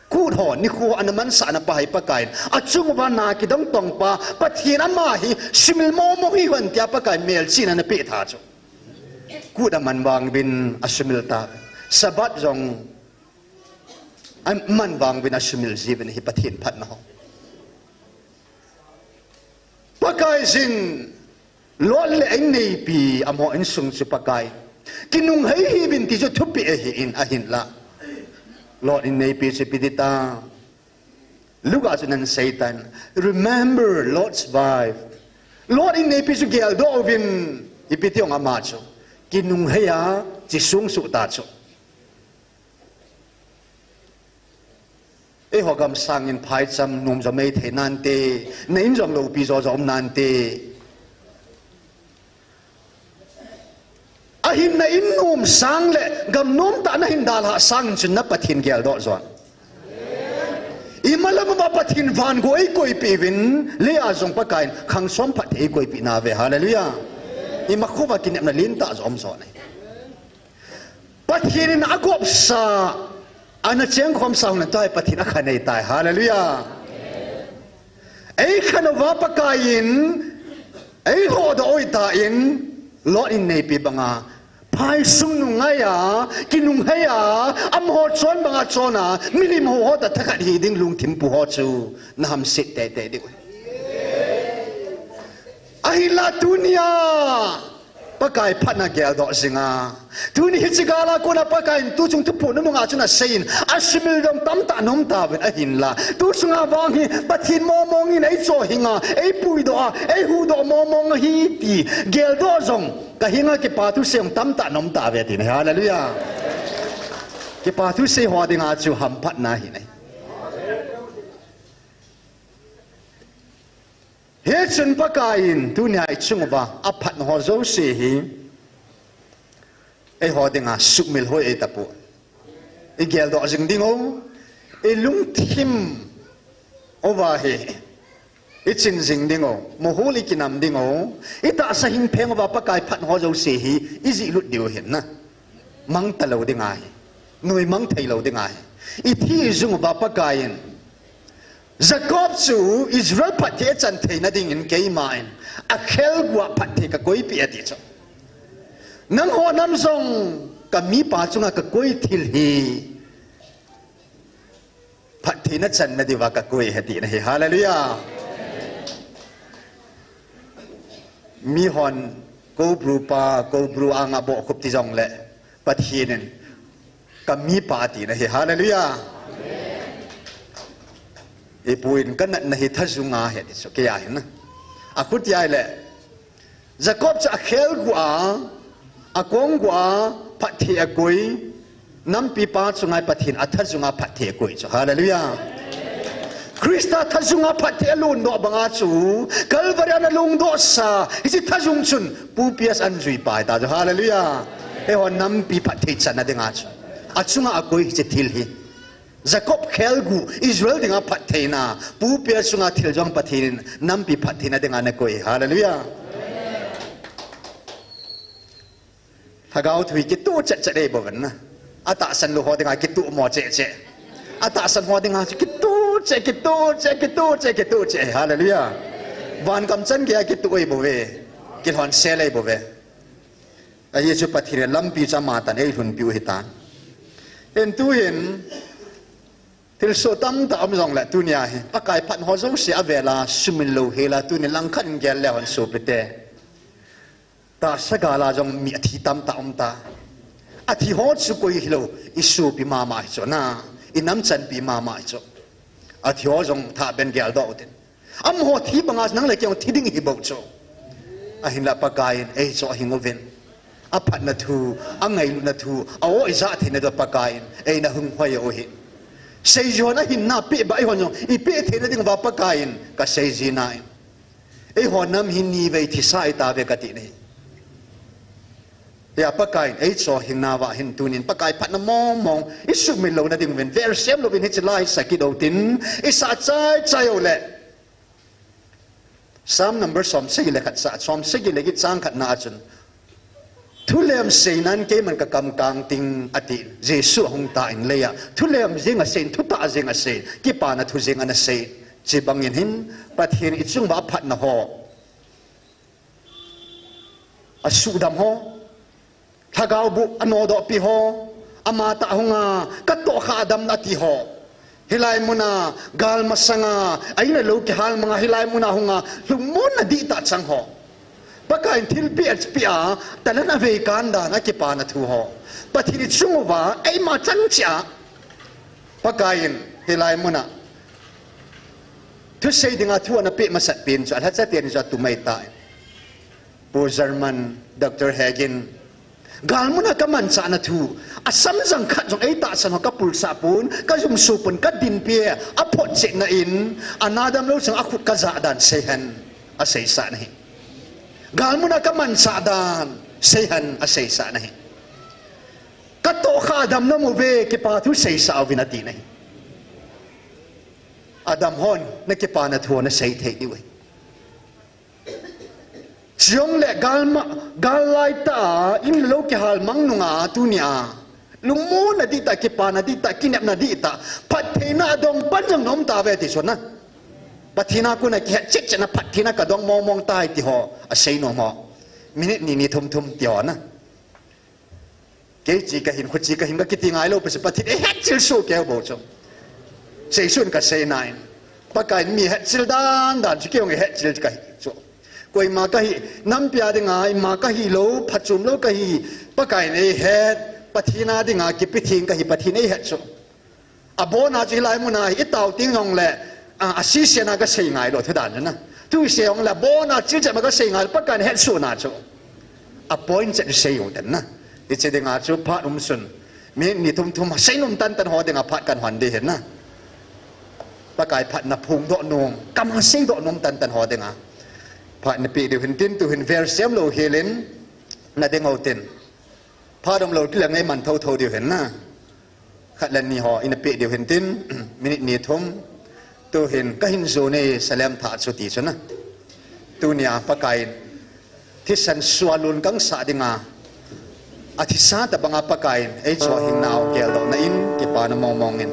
Kut ho, nikho ana mansahna pa hi Pakaiyin achung uva na kidong tong pa, Pathen ama hi sumil mong mong hih un tia Pakaiyin melchihna ana peh tha chu. Kut aman vang uvin asumil ta. Sabbath jong aman vang uvin asumil ji uvin hi Pathen phatna ho. Pakaiyin Lot le a inneipi amaho insung chu Pakai kinunghei hih uvin ti chu thupeh ahin, ahinla Lot inneipi chu ipi ti ta. Luke a chun ana sei tan, remember Lot's wife. Lot inneipi chu geldoh uvin, ipi ti ong ama chu kinunghei a, chi sung suh ta chu. Eiho gam sangin phaicham nom jong mei thei nante, na in jong loupi jo jo um nante. Ahin na in nom sang le gam nom tah na hin dalhah sangin chun na Pathen geldoh jon. Imalam uva Pathen vangam eikoipeh uvin, Leah jong Pakaiyin khang som phatthei eikoipeh nauve, hallelujah. Imakhova kinepna lentah jo um jon e. Pathen in agopsa, ana chengkhomsa hon tua hi Pathen akhanei tai. Hallelujah. Eikhan uva Pakaiyin eilhodoh u ahitan, Lot inneipi banga phaisung nungaiya, kinungheiya, amaho chon banga chona, milim hou ho tah thakhat hiding lungthim pu ho chu na hamset teitei diu. Ahinla tunia Pakai phatna geldoh jinga. Tuni hiche gal a kona Pakaiyin tuchung thupeh nunga chun aseiyin, asumil dong tamtah na um tauvin ahinla, tuchunga vang hi Pathen mong mong in eichohhing a, eipuidoh a, eihuhdoh mong mong ahi ti geldoh jong, kahenga kipa thusei jong tamtah na um tauve tina. Hallelujah. Kipa thusei ho dinga chu hamphatna ahi nai. Hichun Pakaiyin tunia ichung uva aphat ho jouse hi eiho dinga sumil hoi eita poi. Igeldoh jing diu, ilungthim uva hi ichin jing diu, muhul ikinam diu, itahsa hin pheng uva Pakai phat ho jouse hi ijihlut diu ahi nai. mang talou ding ahi. Nuimang theilou ding ahi. Ithi jung uva Pakaiyin Jacob chu Israel phatthei achan theina dingin keiman akhelguh a phatthei kakoipeh ati chu. Nangho nam jong kamipa chunga kakoi thil hi phatthei nachanna diuva kakoi ahi tina ahi. Hallelujah. Mihon Koubru pa, Koubru anga bohkhup ti jongle Pathen in kamipa tina ahi. Hallelujah. Ipu in kanatna hi thajunga ahi ati chu, keiya hin. Akhuti ahile Jacob chu akhelguh a, akongguh a phatthei akoi, nampipa chunga Pathen athajunga phatthei akoi chu. Hallelujah. Christa thajunga phatthei alondoh banga chu Calvary a ana lungdohsa hiche thajung chun Pu P S an juipa ahita chu. Hallelujah. Eiho nampi phatthei channa dinga chu achunga akoi hiche thil hi. Jacob khelguh, Israel dinga phattheina, Pu P S chunga thil jong Pathen in nampi phattheina dinga anakoi. Hallelujah. Lhagao thu hi kitoh chet chet ahi bouvin na. Atahsan lou ho dinga kitoh mo cheh cheh. Atahsan ho dinga chu kitoh cheh, kitoh cheh, kitoh cheh, kitoh cheh. Hallelujah. Van gam chan geiya kitoh ahi bouve. Kilhonsel ahi bouve. Ajeh chu Pathen in lampi chu ama tan eilhunpiu ahitan. Hin tuhin thilsoh tamtah um jongle tunia hi Pakai phatna ho jouse avela sumil louhela tuni langkhat in gel le hon sopite. Tahsa gal a jong mi athi tamtah umta. Athi ho chu koi hilou, isopi mama hi chu na, inamchanpi mama hi chu. Athi ho jong thahbeh in geldoh utin. Amaho thi banga nang le kei jong thi ding ihi bou chu. Ahinla Pakaiyin eichoh hing uvin, aphatna thu, angailutna thu, a-o ijah theina diuva Pakaiyin eina hung hoi u ahi. Seijui hon ahinna peh beh a eihon jong ipeh theina dinguva Pakaiyin kaseijui nai. Eiho nam hi nivei thisa itauve kati nahi. Hia Pakaiyin eichoh hing nauva hin tunin Pakai phatna mong mong isumil louna dinguvin verse sem louvin hiche la hi sakit utin, isah chai chai uleh Psalm number somsagi le khat sa, somsagi le get chang khatna a chun, thulem seinan keiman kakam kang ting ati. Jesu ahung tan leiya thulem jeng asei, thutah jeng asei, kipana thu jeng ana sei. Chubangin hin Pathen ichunguva aphatna ho, asuhdam ho, lhagao boh anodohpi ho, amatah hunga katohkhah a damna ati ho, hilai muna gal masanga a in le lou kihal manga hilai muna hunga lungmonna dihtah chang ho, Pakaiyin thilpeh apeh a, talan avei kan dan, akipana thu ho, Pathen ichunguva eima chan cheh a Pakaiyin hilai muna thusei dinga thu anapeh masat pen chu alhacha teni chu atum ahitai. Pu German, Doctor Hagin, galmuna kamanchahna thu, asamjang khat jong eitahsan ho kapulsah pon, kajumso pon, kadinpi, aphotchetna in, ana damlou chang akhut kajah dan seihen, aseisah nahi. Galmuna kamanchah dan seihen, aseisah nahi. Katohkhah a damna mu ve, kipa thu seisah uvin ati nahi. Adam hon nakipana thu nasei thei diu ahi. Chujongle galma, gal laitah a in le lou kihal mang nunga tunia lungmonna dihtah, kipana dihtah, kinepna dihtah, phattheina adong pan jong naum tauve ti chu na. Pathen a kona kihet chet chet na phattheina kadong mong mong tai ti ho, asei nom ho, minute ni ni thum thum ti ho na. Kei chi kahin, kho chi kahin kakiti ngailou pese Pathen eihetchil soh kei bou chu. Seisun kasei nai. Pakaiyin mi hetchil dan dan chu kei jong eihetchil kahi chu. Koima kahi, nampi a dinga ima kahilou, phachom lou kahi, Pakaiyin eihet, Pathen a dinga kipe theng kahi, Pathen eihet chu. Abona chu hilai muna hi itao teng jongle, a, asisen a kasei ngailou thu dan chu na. Thusei jongle abona chilchet ma kasei ngailou, Pakaiyin hetsohna chu. A point chet chu sei u ten na. Hiche dinga chu phat um sun, minute ni thum thum seinom tan tan ho dinga phat kan hon ding ahi na. Pakai phatna phongdoh nom, kama seidoh nom tan tan ho dinga phat napeh diu hin tin, tuhin verse sem lou helin nading u tin. Phat umlou tile ngaiman thotho diu hin na. Khat le ni ho inapeh diu hin tin, minute ni thum, tuhin kahin jon e salem thah chu ti chu na. Tunia Pakaiyin thisan sua lun kangsah dinga Athisa tabanga Pakaiyin eichoh hingnau geldohna in kipana mongmong in.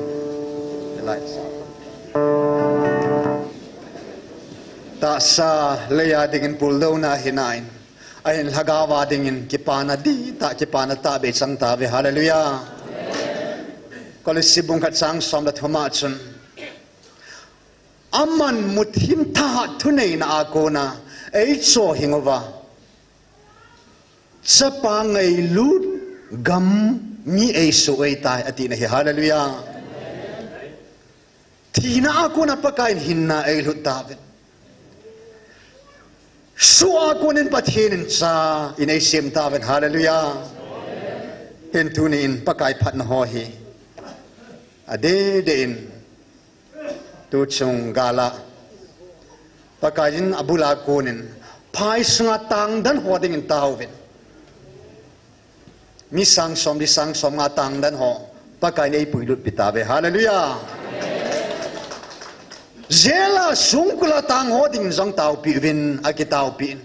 Tahsa leiya dingin puldouna hinain, ahin lhagao a dingin kipana dihtah, kipana tahbeh chang tauve. Hallelujah. Kolose bung khat chang som le thum a chun, aman muthim thahat thuneina a kona eichoh hing uva, Chapa ngailut gam mi eisoh eitai, atina ahi. Hallelujah. Thina a kona Pakaiyin hinna eilhut tauvin, soh a konin Pathen in cha in eisem tauvin. Hallelujah. Hin tuni in Pakai phatna ho hi adeh deh in, tuchung gal a Pakaiyin abul a konin phai sunga tangdan ho dingin taovin, mi sang som, li sang somnga tangdan ho Pakaiyin eipuilutpi tauve. Hallelujah. Jail a songkul a tang ho dingin jong taopi uvin, akitaopi in,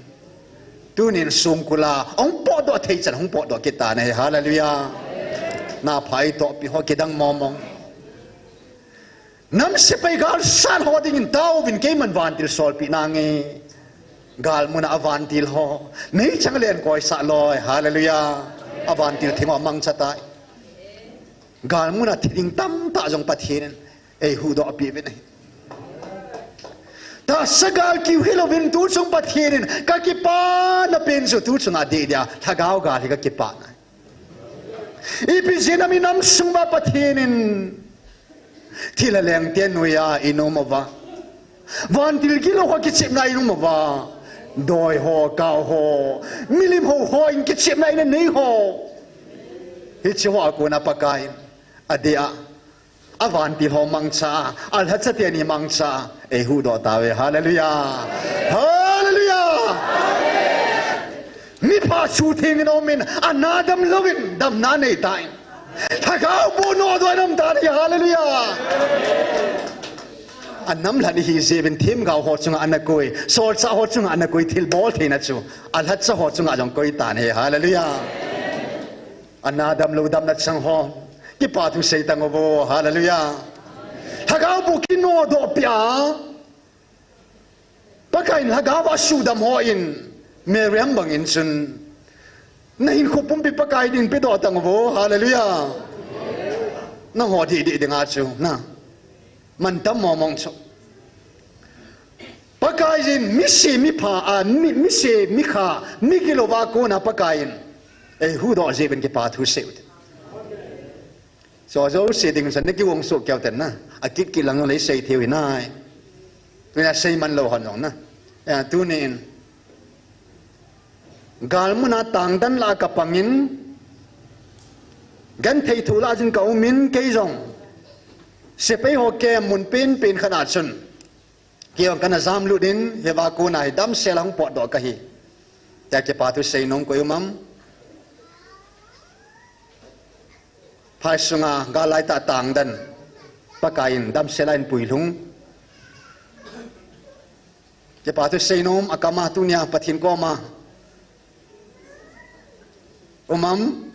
tunin songkul a hung potdoh thei chan hung potdoh kit tan ahi. Hallelujah. Napha eitohpi ho kidang mongmong. Nam sepai galsat ho dingin taovin, keiman vantil solpeh nange. Galmun a vantil ho meichang len koisah loi. Hallelujah. Avantil theng ho mangcha tai. Galmun a thi ding tamtah jong Pathen in eihuhdohpeh uvin ahi. Tahsa gal kiu hilouvin tuchung Pathen in kakipana pen chu tuchunga deh dia lhagao gal hi kakipana. Ipi jeh inem, inam sung uva Pathen in thilha lengte noiya inom uva, vantil gilou ho kichepna inom uva, doi ho, kau ho, milim hou ho in kichepna inei ho, hiche hoa kona Pakaiyin adeh a, avantil ho mangcha a, alhacha teni mangcha a eihuhdoh tauve. Hallelujah. Hallelujah. Mipha suhtheng in aumin, ana damlouvin damna aneitan, lhagao boh nodoh in aumtan ahi. Hallelujah. Anam lhat ihi jeh uvin themgao ho chunga ana koi, solchah ho chunga ana koi, thilbol theina chu alhacha ho chunga jong koitan ahi. Hallelujah. Ana damlou damna chang ho, kipa thu seitang uvo. Hallelujah. Lhagao boh kinodohpeh a, Pakaiyin lhagao a suhdam hon, Miriam bangin chun, nahinkho pumpi Pakai dingin pedoh tang uvo. Hallelujah. Nangho dihdih dinga chu na mantam mongmong chu, Pakaiyin mise mipha a, mi, mise mikha, migilouva kona Pakaiyin eihuhdoh jeh uvin kipa thu sei ute. Chu jouse ding chun nakigong soh keu ten na, akit kit lang jong lei sei theiu hinai. Tunia seiman lou hon jong na, tunin galmun a tangdan lah a kapangin, genthei thoh lah a chun kaumin, kei jong sepai ho camp mun penpen khat a chun kei jong kana jamlut in, hiva kona hi damsel a hung potdoh kahi, tia kipa thu seinom koi um am? Phai sunga gal laitah tangdan Pakaiyin damsel a eipuilhung, kipa thu seinom akam a tunia Pathen koma um am?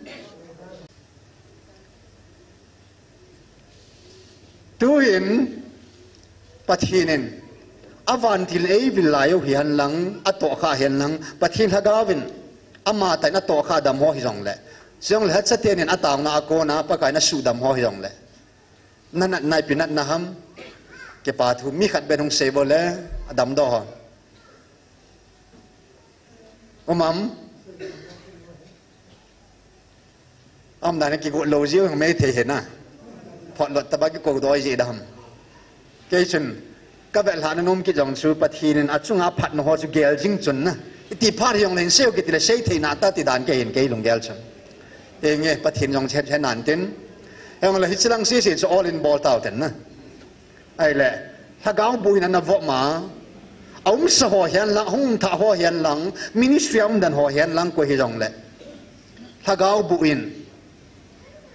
Tuhin Pathen in avantil eivil lai u hihen lang, atohkhah hihen lang, Pathen lhagaovin amatah in atohkhah damho hijongle, chujongle lhacha tenin ataona a kona Pakaiyin asuhdam ho hijongle, nanatna ipi natna ham? Kipa thu mi khat beh hung seivo le, adamdoh ho um am? Aumdan a kigot lou jeh u hung mei thei hina, photlot tobang kikoudoh jeh dam. Kei chun kavetlhahna nom kit jong chu, Pathen in achunga phatna ho chu gel jing chun na, iti phat hijongle hin seiu kitile sei theina tah ti dan kei hin, kei lunggel chun. Henge, Pathen jong hethe nan tin. Hijongle hichelang sese chu ol in bol tau ten na. Ahile, lhagao boh in ana vop ma, aumsa ho hihen lang, hung umthah ho hihen lang, ministry a umdan ho hihen lang, koi hijongle, lhagao boh in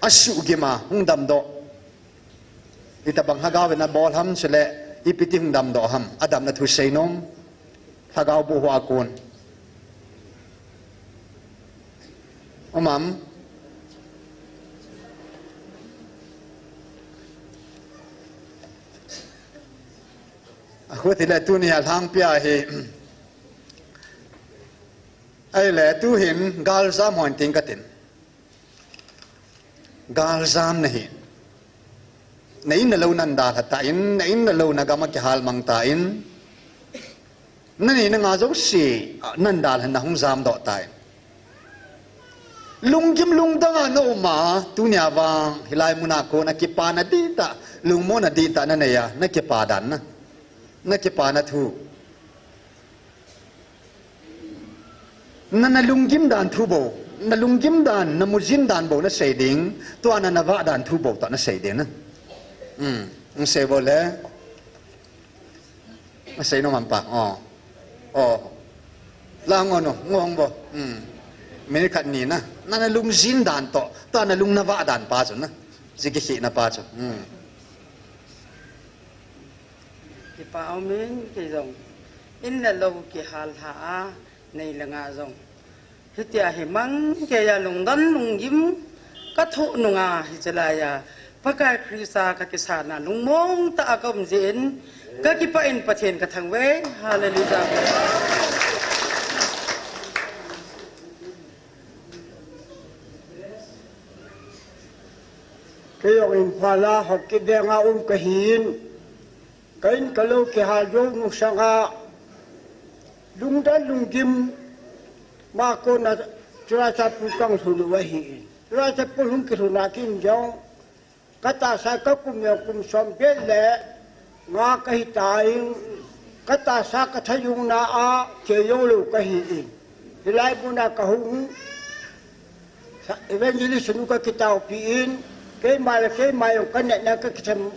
asuhgim a hung damdoh, itobang lhagaovin abol ham, chule ipiti hung damdoh ham, adamna thu seinom? Lhagao boh hoa kon um am? Ahutile tunia lhangpia hi. Ahile tuhin galjam hon ting katin. Galjam nahi. Na in na lou nan dalha tan, na in na lou na gam a kihal mang tan. Nanei nanga jouse, nan dalha na hung jamdoh tan. Lunggim lungdang a na um a, tunia vang, hilai muna kon a kipana dihtah, lungmonna dihtah nanei a, na kipa dan na. Na kipana thu. Na, na lunggim dan thu bou, na lunggim dan, na mujin dan bou nasei ding, tua na, na vah dan thu bou toh nasei ding na. Hmm, nasei bou le. Nasei nom am pa, oh. Oh. La ngo no, ngo hong bou. Hmm. Minute khat ni na. Na, na lungjin dan toh, tua na lung na vah dan pa chu na. Jiki khi na pa chu. Hmm. Kipa umin kei jong. In le lou kihal lha a, nei le nga jong. Hitia hi mang kei a lungdon lunggim ka thoh nunga hiche lai a. Pakai Krista ka kisana lungmong tah a ka um jeh in ka kipah in Pathen ka thangvah e. Hallelujah. Kei jong Imphal a Haokip veng a um kahin, ka in ka lou kihal jou nung sanga, lungdon lunggim, ama kona Churachandpur kang lhun u ahin. Churachandpur hung kilhun a kin jong, ka tahsa ka kum jong kum som vel le nga kahi tan, ka tahsa ka thaiyung na a che jou lou kahin. Hilai muna ka hung, Evangelist nu ka kitaopi in, keima le keima jong ka natna ka kithem,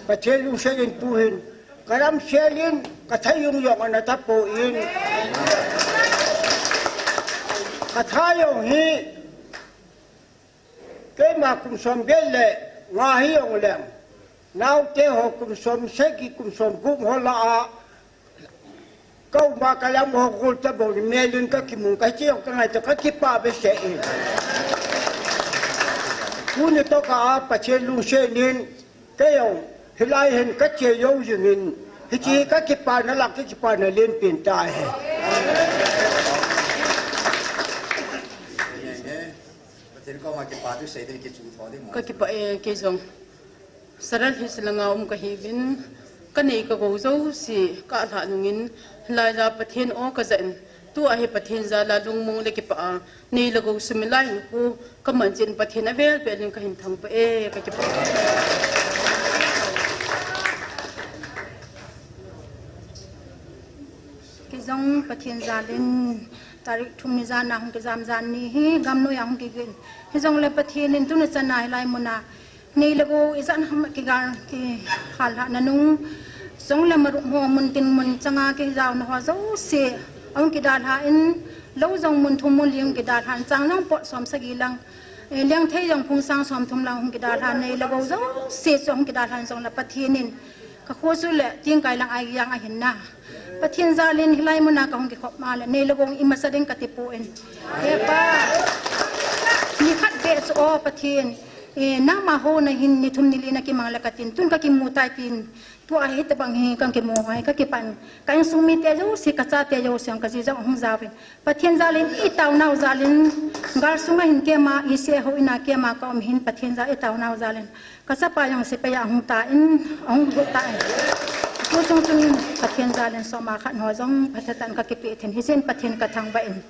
Pathen lungset in tuhin, ka damsel in, ka thaiyung jong ana tapon, ka tha jong hi, keima kum som vel le nga hi jong leng, naote ho kum som sagi kum som gup ho lah a, ka um a ka lam ho gol ta bou ni, mel in ka kimu ka che jong ka ngai ta, ka kipah behseh e. Tuni toh ka a Pathen lungset in, kei jong hilai hin ka che jou jing in, hiche ka kipana lah ka kipana lenpen tai. Pathen koma kipa thu sei ding, kichu tho ding mo. Ka kipah e, kei jong. Saral hi silanga um kahiuvin, ka nei ka gou jouse ka lhah nungin, hilai a Pathen o ka ja in, tua hi Pathen jal a lungmong le kipah a, nei le gou sumil a hinkho ka man jeh in Pathen avel vel in ka hin thangvah e, ka kipah. Kei jong Pathen jal in, tarik thum ni jan a hung kijam jan ni hi, gamnoi a hung kigin. Hijongle Pathen in tuni chan a hilai mun a, nei le gou ijat ham kigal kihal lhah na nung. Jongle marup ho mun tin mun chang a kijaona ho jouse ahung kidalha in, lou jong mun thum mun li hung kidalha in, chang jong pot som sagi lang, eh, lengthei jong phung sang som thum lang hung kidalha, nei le gou jouse chu hung kidalha in, jongle Pathen in ka kho chu le tingkai lang a jang ahin na. Pathen jal in hilai mun a ka hung kikhop ma le, nei le gou imacha ding ka tipon. He Pa, ni khat beh chu o Pathen, eh, nangma houna hin ni thum ni li na kimang le ka tin, tun ka kimu tai tin, tua hi tabang hi ka kimu hoi, ka kipah in, ka insung mite jouse, ka chate jouse, ka ji jong hung jaovin. Pathen jal in i taonau jal in, gal sunga hin keima, i se ho ina keima ka um hin, Pathen jal i taonau jal in, ka chapa jong sepai a hung tan, ahung got tan. Tu chung chun Pathen jal in soma khat ho jong phatah tah in ka kipe thei in, hijeh in Pathen ka thangvah in.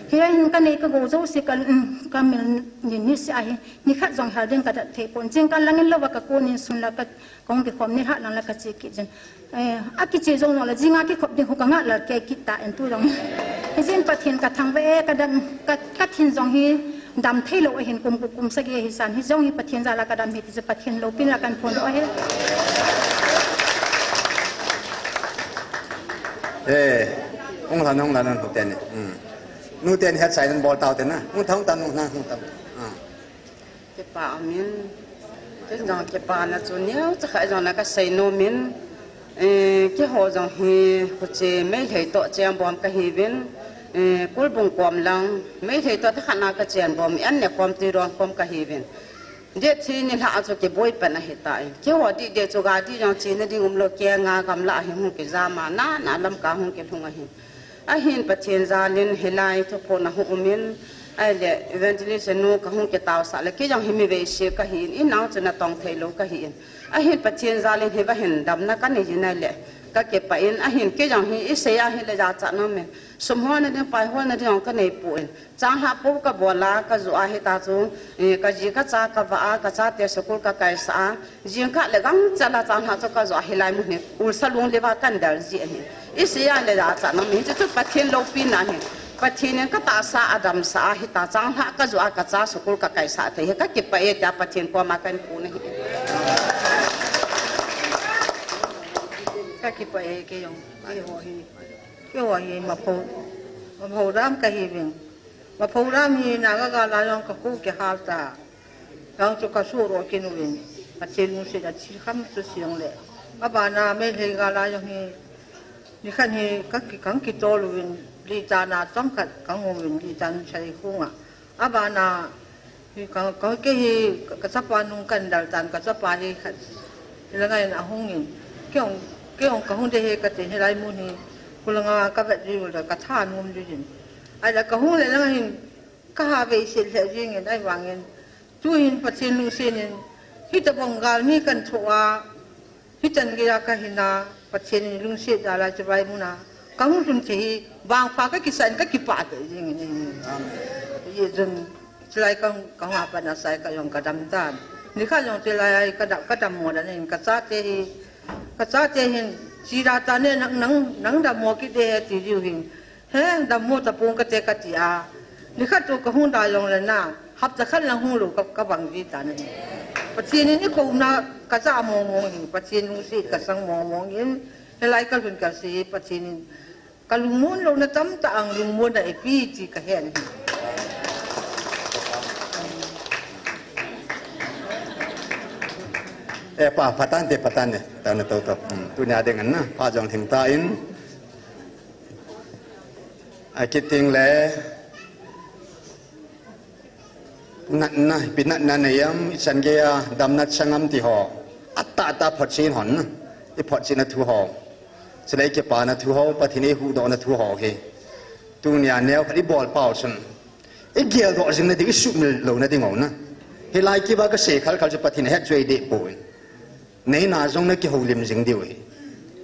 Hiche hin ka nei ka gou jouse ka, um, ka mil ni, ni se ahi, ni khat jong hel ding ka dat thei pon. Jingkah lang in lou a ka kon in sun la ka, ka hung kikhom ni lhah lang la ka che kit jin. Eh, akiche jong jong le, jing a kikhop ding khu ka ngah lal kei kit tan tu jong. Hijeh in Pathen ka thangvah e, ka dam, ka, ka thin jong hi dam thei lou ahin kum, kum, kum sagi hi san. Hijong hi Pathen jal a ka dam hi ti chu Pathen loupina kan phong lou ahi. Eh, hung la, hung la, nu teni. Hmm. Nu teni het sai nan bol tau tena. Hung ta, hung ta, nu na, hung ta. Ah. Kipa umin. Kei jong kipana chu neocha khat jong na ka sei nom in. Eh, keiho jong hi huche Meitei toh cheng bom kahiuvin. Eh, Kulbung kom lang Meitei toh thakhat na ka cheng bom, an ne kom ti ron kom kahiuvin. Date three nilhah chu kiboi pan ahitan. Keiho dih deh chu gari jong chena ding umlou, kenga gamlah a hi hung kijam a, nana lamkai hung kilhung ahi. Ahin Pathen jalin hilai thuphon ahung umin, ahile evangelist nu kahung kitaosah le, kei jong hi mi veise kahin, inao chu natong theilou kahin. Ahin Pathen jalin hiva hin damna kanei jin ahile, kakipah in, ahin kei jong hi isei a hile jachat nom in, sum holna ding, pai holna ding jong kanei poi. Changlhah pou kabol a, kajoh a hita chu, eh, kaji kacha kavah a, kachate school kakaisah a, jingkah le gangchel a changlhah chu kajoh a hilai mun hi ulsa lung liva kandel ji ahi. Isei a le jachat nom in, hiche chu Pathen loupina ahi. Pathen in katahsa adamsah a hita changlhah kajoh a kacha school kakaisah thei hi kakipah e tia Pathen koma kahin pon ahi. Kakipah e, kei jong, keiho hi, keiho hi maphou, maphou dam kahiuvin. Maphou dam hi Naga gal a jong kakhu kihal ta. Jong chu kasuhdoh kit uvin, Pathen lungset a thikham chu seng le. Abana Meitei gal a jong hi, nikhat hi kaki, kahung kitol uvin, litan a chomkhat kahung um uvin, litan Saikung a. Abana hi ka, ka, kei hi ka, kachapa nung kandel tan, kachapa hi khat, hilanga in ahung in, kei jong, kei jong kahung ding ahi katin, hilai mun hi, khulanga kavet jiu le katha nom jiu jin. Ahile kahung le langa hin, kaha veiset lheh jingin, ahivangin, tuhin Pathen lungset in, hitobang gal mi kan thoh a, hichan geiya kahina, Pathen in lungset jal a chibai muna kahung lhun thei hi, vangpha kakisah in kakipah thei jingin ahi. Hijeh chun, chulai kahung, kahung a pat a Saikung a jong kadam tan. Nikhat jong chulai a hi kadam, kadammo dan in kachate hi, kachate hin, chida tane nang, nang, nang dammo kit ding ahi ti jiu hin. He, dammo tapong kate kati a. Nikhat chu kahung da jongle na, hapta khat lang hung lou ka, kabang ji tan ahi. Pathen in eikouna kajah mong mong in, Pathen lungset kasang mong mong in, hilai kalhun kasei, Pathen in kalungmon louna tamtah ang lungmonna eipeh ti kahen ahi. E pa, phatante, phatante, taona toutou. Hmm, tunia ding ana, phat jong lhing tan. Akiteng le, natna, ipi natna nei am, ichan geiya damna chang am ti ho, atahtah photchen hon, iphotchetna thu ho, chule ikipana thu ho, Pathen in eihuhdohna thu ho hi, tunia neokhat ibol pau chun, igeldoh jing nadiu, isuhmil louna diu na. Hilai kiva kasei khalkhal chu Pathen in ahet chu eidei poi. Neina jong nakihoulim jing diu ahi.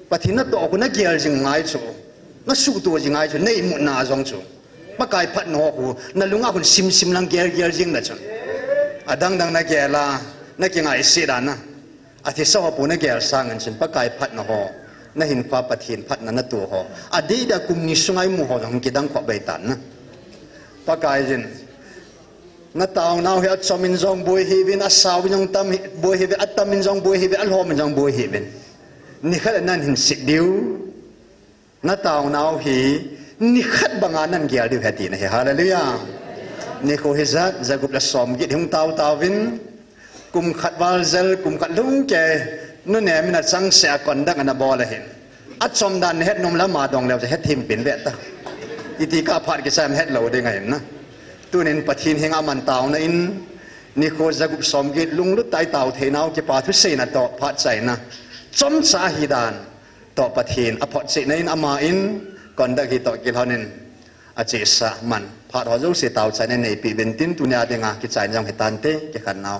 Pathen natoh khu nagel jing ngai chu, nasuhto jing ngai chu, na imutna jong chu, Pakai phatna ho khu nalunga khun simsim lang gelgel jing na chun, adangdang nagel a, nakingaiset a na, athisa ho bou nagel sangin chun Pakai phatna ho, nahinkhoa Pathen phatna natoh ho, adeh dia kum ni sunga imu ho jong kidang khop bei tan na. Pakaiyin, nataonau hi achomin jong boi hih uvin, asauvin jong tam hi, boi hih uvin, atamin jong boi hih uvin, alhomin jong boi hih uvin. Nikhat a nahin set diu, nataonau hi nikhat banga nagel diu ahi tina ahi. Hallelujah. Nikho hijat, jagup le somget hung tao tauvin, kum khat val jel, kum khat lhungkei, nunem in achangseh a conduct ana bol ahin. Achom dan nahet nom le ama dong leu chu hethem pen ve ta. Iti kah phat kichai am hetlou ding ahin na. Tunin Pathen henga aman taona in, nikho jagup somget lunglut tah a itao theinau kipa thuseina toh phat chaina chomcha ahidan toh Pathen aphotchetna in ama in conduct hi toh kilhonin achesa man phat ho jouse taochaina neipeh uvin tin tunia dinga kichaina jong hitante kikhenau.